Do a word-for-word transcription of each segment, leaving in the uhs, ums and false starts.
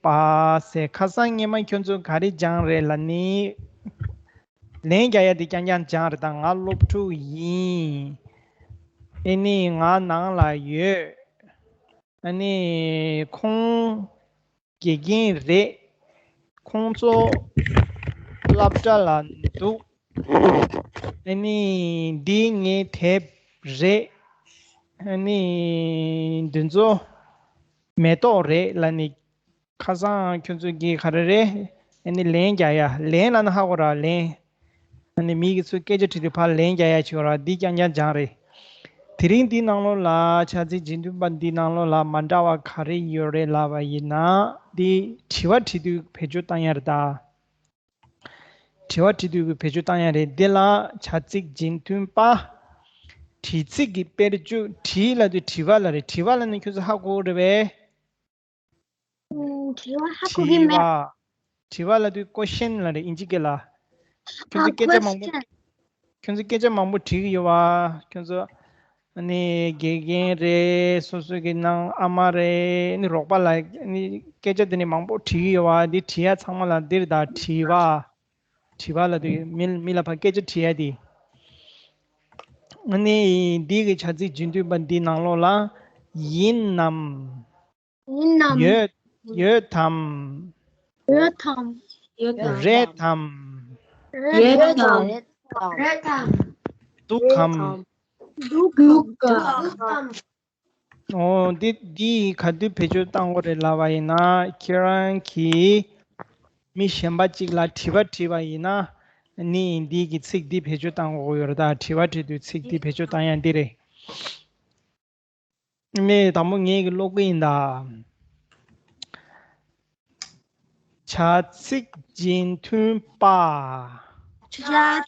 པ་ཟེར། ཁ་སང་སྔས་མ་ཁྱོད་ཚོ་ག་རེ་སྦྱངས་རེད་ལབ་ནི། ལན་རྒྱག་ཡ་དེ་རྐྱང་རྐྱང་སྦྱངས་རེད། ད་ང་སློབ་ཕྲུག་ཡིན། ཨེ་ནི་ང་ནང་ལ་ཡོད། ཨ་ནི་ཁོང་དགེ་རྒན་རེད། ཁོང་ཚོ་སློབ་གྲྭ་ལ་འདུག་ཨ་ནི་འདི་ངའི་དེབ་རེད། ཨ་ནི་འདི་ཚོ་མེ་ཏོག་རེད་ལབ་ནི། ཁ་སང་ཁྱོད་ཚོ་གིས་ག་རེ་རེད། ཨ་ནི་ལན་རྒྱག་ཡ། ལན་ལབ་ན་ཧ་གོ་ར། ལན། ཨ་ནི་མི་གི་ཚོས་སྐད་ཆ་དྲིས་དུས་ཕར་ལན་རྒྱག་ཡ་བྱེད་ར། འདི་རྐྱང་རྐྱང་སྦྱངས་རེད། དེ་རིང་འདི་ནང་ལོགས་ལ་བྱ་ཚིག་རྗེས་མཐུན་པ་འདི་ནང་ལོགས་ལ་མ་འདྲ་བ་ག་རེ་ཡོད་རེད་ལབ་པ་ཡིན་ན། འདི་དྲི་བ་དྲིས་དུས་བེད་སྤྱོད་བཏང་ཡ་རེད་ད། དྲི་བ་དྲིས་དུས་ཀྱི་བེད་སྤྱོད་བཏང་ཡ་རེད། འདི་ལ་བྱ་ཚིག་རྗེས་མཐུན་པ། དྲི་ཚིག་གི་དཔེར་བརྗོད། དྲི་ལབ་དུས་དྲི་བ་ལ་རེད། དྲི་བ་ལབ་ན་ཁྱོད་ཚོ་ཧ་གོ་རེད་པས། ཨུམ། དྲི་བ་ཧ་གོ་གི་མེད། དྲི་བ། དྲི་བ་ལབ་དུས་ཀོ་ཤན་ལ་རེད། ཨིན་ཇི་སྐད་ལ། ཁྱོད་ཚོ་སྐད་ཆ་མང་པོ། ཁྱོད་ཚོ་སྐད་ཆ་མང་པོ་དྲིས་ཀྱི་ཡོད་པ། ཁྱོད་ཚོ། ཨ་ནི་དགེ་རྒན་རེད། སོ་སོ་གི་ནང་ཨ་མ་རེད། ཨ་ནི་རོགས་པ་ལ། ཨ་ནི་སྐད་ཆ་དེ་ནི་མང་པོ་དྲིས་ཀྱི་ཡོད་པ། འདི་དྲི་ཡ་ཚང་མ་ལ་འདིར་ད་དྲི་བ། དྲི་བ་ལབ་དུས་མི་མི་ལ་ཕར་སྐད་ཆ་དྲི་ཡ་དེ། ཨ་ནི་འདི་གི་བྱ་ཚིག་རྗེས་མཐུན་པ་འདི་ནང་ལོགས་ལ་ཡིན་ནམ། ཡིན་ནམ། ཡོད། ཡོད་དམ། ཡོད་དམ། ཡོད་དམ། རེད་དམ། རེད་དམ། རེད་དམ། འདུག་གམ། འདུག་གམ། འདུག་གམ། འདུག་གམ། འོ། འདི་འདི་ག་དུས་བེད་སྤྱོད་བཏང་དགོས་རེད་ལབ་པ་ཡིན་ན། ཁྱེད་རང་གིས་མི་གཞན་པ་གཅིག་ལ་དྲི་བ་དྲིས་པ་ཡིན་ན། ནི་འདི་གི་ཚིག་འདི་བེད་སྤྱོད་བཏང་དགོས་ཡོད་རེད། ད་དྲི་བ་དྲིས་དུས་ཚིག་འདི་བེད་སྤྱོད་བཏང་ཡ་འདི་རེད། ནས་དང་པོ་ངས་ཀྱི་ཀློག་གི་ཡིན་ད། བྱ་ཚིག་རྗེས་མཐུན་པ། བྱ་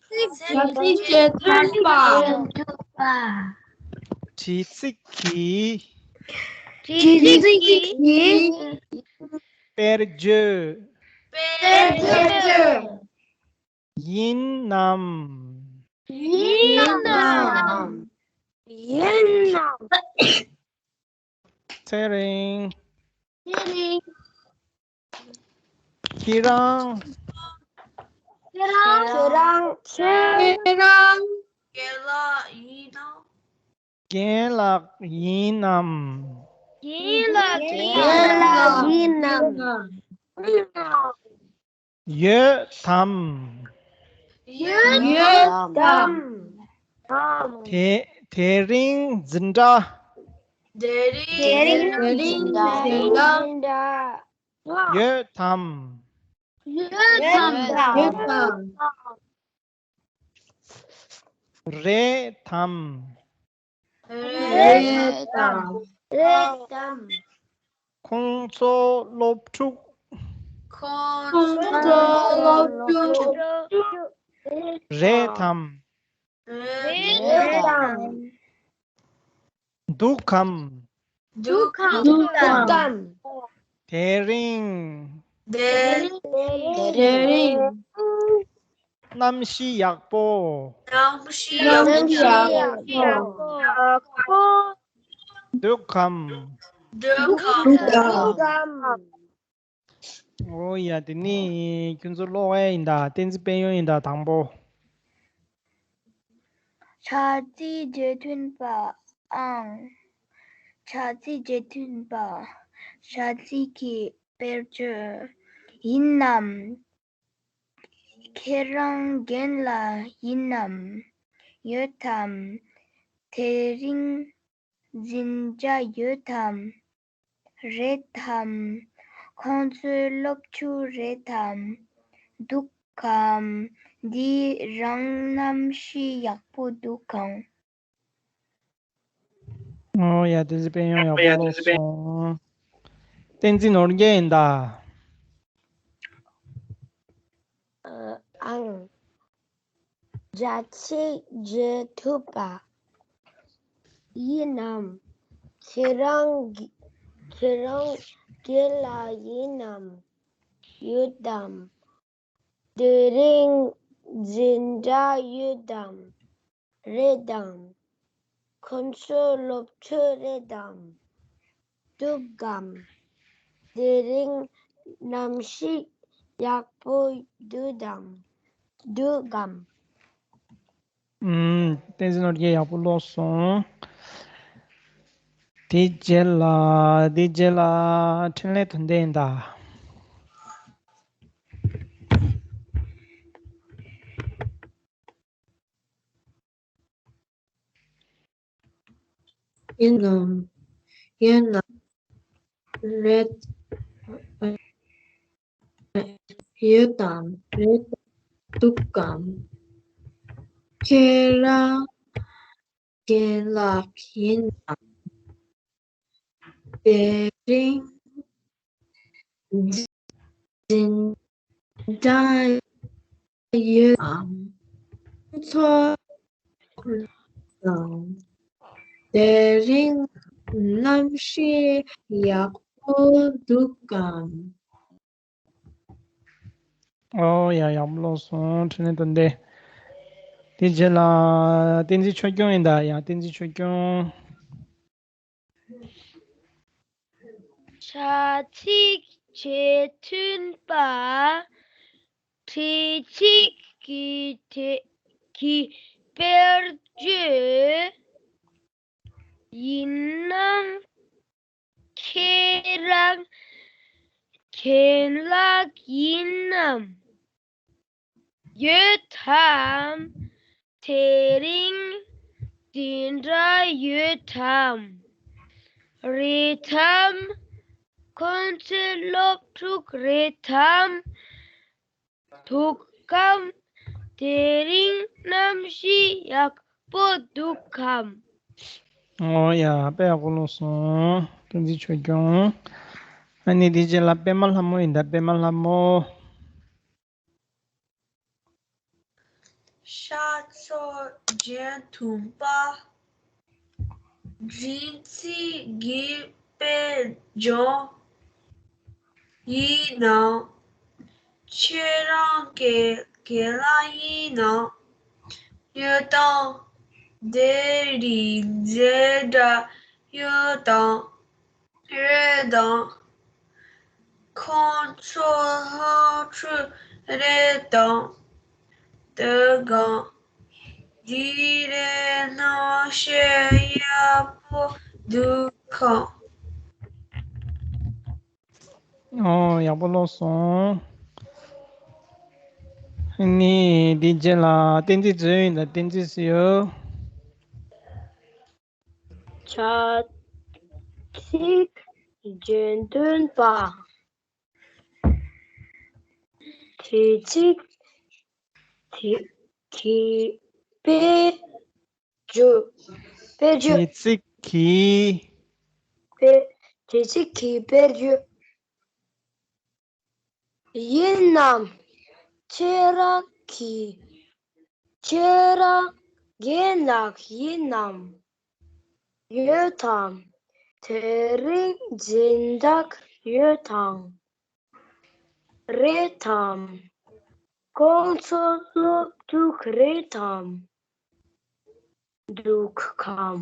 ཚིག་རྗེས་མཐུན་པ། དྲི་ཚིག་གི། དྲི་ཚིག་གི། དཔེར་བརྗོད། དཔེར་བརྗོད། ཡིན་ནམ། ཡིན་ནམ། ཡིན་ནམ། ཚེ་རིང་། ཚེ་རིང་། ཁྱེད་རང་། ཁྱེད་རང་། ཁྱེད་རང་། ཁྱེད་རང་། རྒན་ལགས་ཡིན་ནམ། རྒན་ལགས་ཡིན་ནམ། རྒན་ལགས་ཡིན་ནམ། ཡིན་ནམ། ཡོད་དམ། ཡོད་དམ། དེ་དེ་རིང་འཛིན་གྲྭ། དེ་རིང་འཛིན་གྲྭ། ཡོད་དམ། ཡོད་དམ། རེད་དམ། རེད་དམ། རེད་དམ། ཁོང་ཚོ་སློབ་ཕྲུག་ཁོང་ཚོ་སློབ་ཕྲུག་རེད་དམ། རེད་དམ། འདུག་གམ། འདུག་གམ། འདུག་གམ། དེ་རིང་། དེ་རིང་། དེ་རིང་། གནམ་གཤིས་ཡག་པོ། གནམ་གཤིས་ཡག་པོ། འདུག་གམ། འདུག་གམ། འོ་ཡ། དེ་ནི་ཁྱོད་ཚོ་ཀློག་ཡ་ཡིན་ད། བསྟན་འཛིན་དཔལ་ཡོན་ཡིན་ད། དང་པོ། བྱ་ཚིག་རྗེས་མཐུན་པའམ། བྱ་ཚིག་རྗེས་མཐུན་པ། བྱ་ཚིག་གི་དཔེར་བརྗོད། ཡིན་ནམ། ཁྱེད་རང་རྒན་ལགས་ཡིན་ནམ། ཡོད་དམ། དེ་རིང་འཛིན་གྲྭ་ཡོད་དམ། རེད་དམ། ཁོང་ཚོའི་སློབ་ཕྲུག་རེད་དམ། འདུག་གམ། འདི་རང་གནམ་གཤིས་ཡག་པོ་འདུག་གམ། ཨོ་ཡ། བསྟན་འཛིན་དཔལ་ཡོན་ཡག་པོ་ཀློག་སོང་། བསྟན་འཛིན་ནོར་རྒྱས་ཡིན་ད། ཨང་། བྱ་ཚིག་རྗེས་མཐུན་པ། ཡིན་ནམ། ཁྱེད་རང་གི- ཁྱེད་རང་རྒན་ལགས་ཡིན་ནམ། ཡོད་དམ། དེ་རིང་འཛིན་གྲྭ་ཡོད་དམ། རེད་དམ། ཁོང་ཚོའི་སློབ་ཕྲུག་རེད་དམ། འདུག་གམ། དེ་རིང་ གནམ་གཤིས་ཡག་པོ་འདུག་དང་འདུག་གམ། ཨུམ། བསྟན་འཛིན་ནོར་རྒྱས་ཡག་པོ་ཀློག་སོང་། དེ་རྗེས་ལ། དེ་རྗེས་ལ་འཕྲིན་ལས་དོན་ལྡན་ཡིན་ད། ཡིན་ནམ། ཡིན་ནམ། རེད། ཡོད་དམ། རེད། འདུག་གམ། ཁྱེད་རང་རྒན་ལགས་ཡིན་ནམ། དེ་རིང་འཛིན་གྲྭ་ཡོད་དམ། ཚོགས་དང་། དེ་རིང་གནམ་གཤིས་ཡག་པོ་འདུག་གམ། ཨོ་ཡ། ཡག་པོ་ཀློག་སོང་། འཕྲིན་ལས་དོན་ལྡན། དེ་རྗེས་ལ་བསྟན་འཛིན་ཆོས་སྐྱོང་ཡིན་ད། ཡ། བསྟན་འཛིན་ཆོས་སྐྱོང་། བྱ་ཚིག་རྗེས་མཐུན་པ། བྲིས་ཚིག་གི་དེ་གི་དཔེར་བརྗོད། ཡིན་ནམ། ཁྱེད་རང་རྒན་ལགས་ཡིན་ནམ། ཡོད་དམ། དེ་རིང་འཛིན་གྲྭ་ཡོད་དམ། རེད་དམ། ཁོང་ཚོའི་སློབ་ཕྲུག་རེད་དམ། འདུག་གམ། དེ་རིང་གནམ་གཤིས་ཡག་པོ་འདུག་གམ། ཨོ་ཡ། དཔེ་ཡག་པོ་ཀློག་སོང་། བསྟན་འཛིན་ཆོས་སྐྱོང་། ཨ་ནི་དེ་རྗེས་ལ་པད་མ་ལྷ་མོ་ཡིན་ད། པད་མ་ལྷ་མོ། ཤ་ཚོགས་རྗེས་མཐུན་པ། བྲིས་ཚིག་གི་དཔེར་བརྗོད། ཡིན་ནམ། ཁྱེད་རང་རྒན་རྒན་ལགས་ཡིན་ནམ། ཡོད་དམ། དེ་རིང་འཛིན་གྲྭ་ཡོད་དམ། རེད་དམ། ཁོང་ཚོ་སློབ་ཕྲུག་རེད་དམ། འདུག་གམ། དེ་རིང་གནམ་གཤིས་ཡག་པོ་འདུག་གམ། ཨོ། ཡག་པོ་ཀློག་སོང་། ནི་དེ་རྗེས་ལ་བསྟན་འཛིན་ཚེ་རིང་ཡིན་ད། བསྟན་འཛིན་ཚེ་རིང་། བྱ་ཚིག་རྗེས་མཐུན་པ། བྲིས་ཚིག་གི་དཔེར་བརྗོད། དཔེར་བརྗོད། བྲིས་ཚིག་གི། དཔེ། བྲིས་ཚིག་གི་དཔེར་བརྗོད། ཡིན་ནམ། ཁྱེད་རང་གི། ཁྱེད་རང་རྒན་ལགས་ཡིན་ནམ། ཡོད་དམ། དེ་རིང་སྦྱིན་བདག་ཡོད་དམ། རེད་དམ། ཁོང་ཚོ་སློབ་ཕྲུག་རེད་དམ། འདུག་གམ།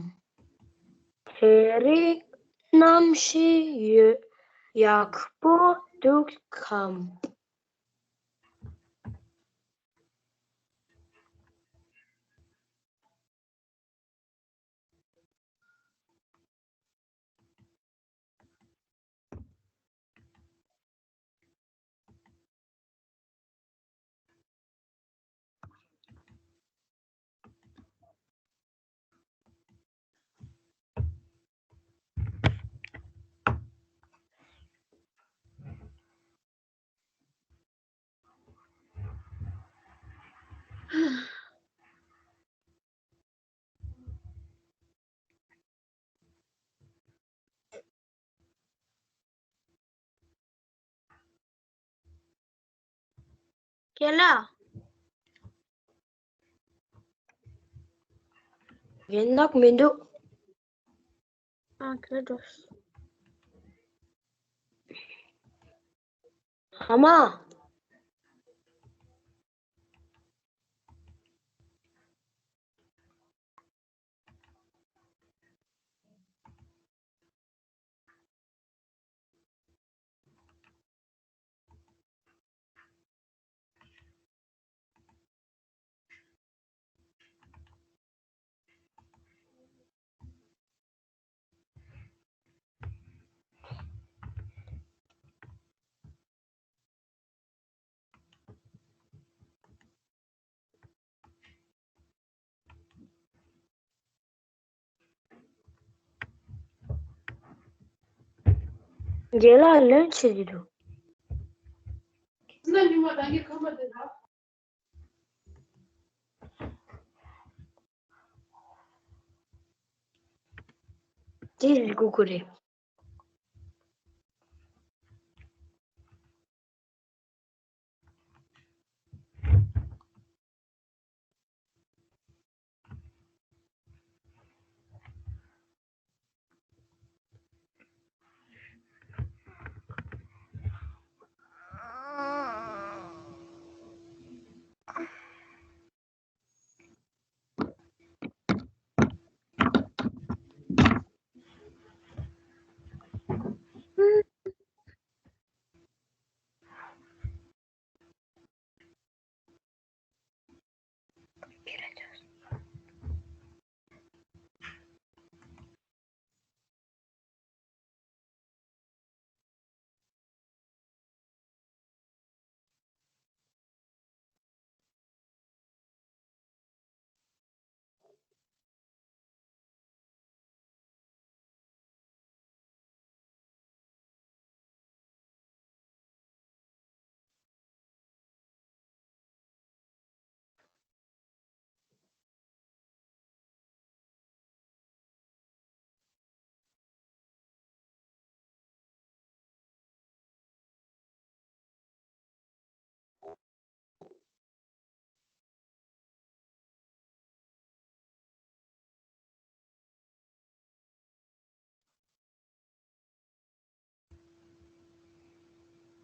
དེ་རིང་གནམ་གཤིས་ཡོད། ཡག་པོ་འདུག་གམ། རྒན་ལགས། རྒན་ལགས་མི་འདུག་ཨ། ཁྱོད་འགྲོ། ཨ་མ། རྒན་ལགས་ལོན་བྱེད་ཀྱི་འདུག་དེ་རེད། གུ་གུ་རེད།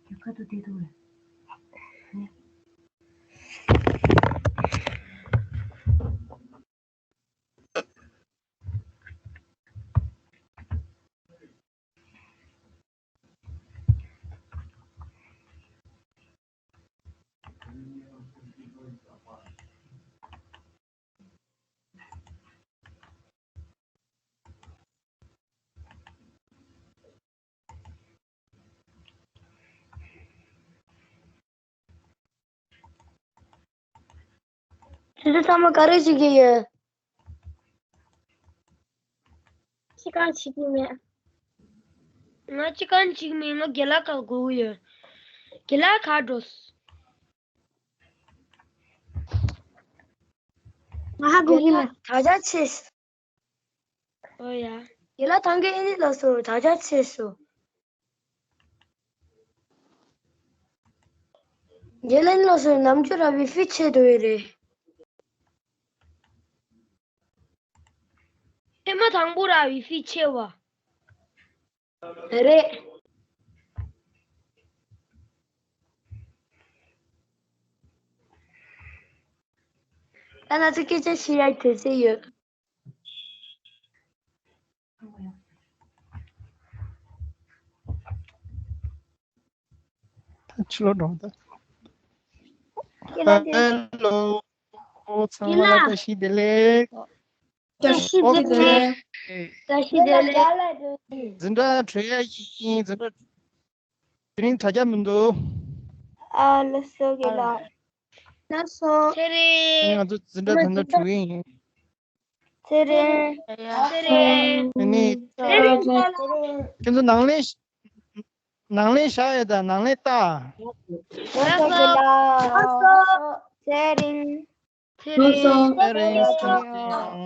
རྒྱབ་ཁ་ཏུ་བསྡད་འདུག་གས། ཁྱེད་ཚོ་ཚང་མ་ག་རེ་བྱེད་ཀྱི་ཡོད། ཅི་གང་བྱེད་ཀྱི་མེད། ང་ཅི་གང་བྱེད་ཀྱི་མེད། ང་རྒན་ལགས་ག་སྒུག་ཡོད། རྒན་ལགས་ག་འགྲོ། ང་ཧ་གོ་གི་མེད། དྲ་རྒྱ་ཆེ། ཨོ་ཡ། རྒན་ལགས་ཐང་གའི་ཨིན་ཇི་ལ་སོ་དྲ་རྒྱ་ཆེ་སོ། རྒན་ལགས་ལ་སོ་ནམ་རྒྱུན་ར་ཝི་ཕི་ཆེ་དུ་ཡོད་རེད། ཐེངས་མ་དང་པོ་ར་ཝི་ཕི་ཆེ་བ། རེད། ད་ང་ཚོ་སྐད་ཆ་བཤད་ཡ་དུས་ཚོད་ཡོད། ད་ཕྱི་ལོགས་འགྲོ་ད། ཧེ་ལོ། ཚང་མ་ལ་བཀྲ་ཤིས་བདེ་ལེགས། བཀྲ་ཤིས་བདེ་ལེགས། བཀྲ་ཤིས་བདེ་ལེགས། འཛིན་གྲྭ་གྲོལ་ཡ་ཡིན། འཛིན་གྲྭ། དེ་རིང་དྲ་རྒྱ་མི་འདུག་ཨ་ལགས་སོ་རྒན་ལགས། ལགས་སོ། ཚེ་རིང་། ཨ་ནི་ང་ཚོ་འཛིན་གྲྭ་ད་ལྟ་གྲོལ་གི་ཡིན། ཚེ་རིང་། ཚེ་རིང་། ཨ་ནི། ཚེ་རིང་། ཁྱེད་ཚོ་ནང་ལས། ནང་ལས་བཞག་ཡོད་ད། ནང་ལས་ལྟ། ལགས་སོ། ལགས་སོ། ཚེ་རིང་། ཚེ་རིང་། ཚེ་རིང་།